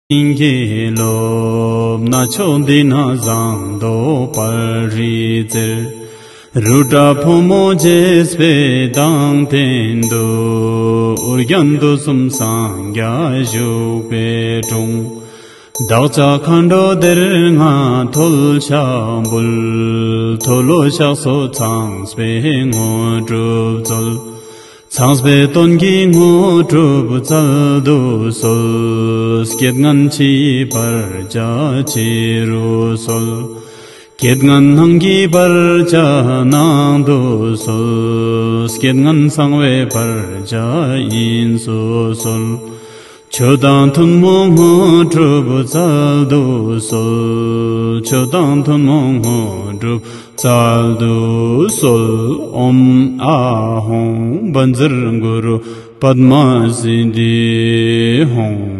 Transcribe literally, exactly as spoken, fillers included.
སྙིང་གི་རློབས། རྣ་མཆོག་འདི་ན་བཟང་མདོག་དཔལ་རི་རྩེར། རུ་དྲ་ཕོ་མོ་རྒྱས་པའི་དང་སྟེང་དུ། ཨོ་རྒྱན་དུས་གསུམ་སངས་རྒྱས་བཞུགས་པའི་དྲུང་། བདག་ཅག་མཁའ་འགྲོ་སྡེ་ལྔ་མཐོལ་བཤགས་འབུལ། མཐོལ་ལོ་བཤགས་སོ་ཚངས་པའི་དངོས་གྲུབ་སྩོལ། ཚངས་པའི་དོན་གྱི་དངོས་གྲུབ་སྩལ་དུ་གསོལ། སྐྱེད་ངན་ཕྱིའི་བར་ཆད་ཕྱི་རུ་སོལ། སྐྱེད་ངན་ནང་གི་བར་ཆད་ནང་དུ་སོལ། སྐྱེད་ངན་གསང་བའི་བར་ཆད་དབྱིངས་སུ་སོལ། ཆོས་དང་ཐུན་མོང་དངོས་གྲུབ་སྩལ་དུ་གསོལ། ཆོས་དང་ཐུན་མོང་དངོས་གྲུབ་སྩལ་དུ་གསོལ། ཨོཾ་ཨཱཿཧཱུྃ་བཛྲ་གུ་རུ་པདྨ་སིདྡྷི་ཧཱུྃ།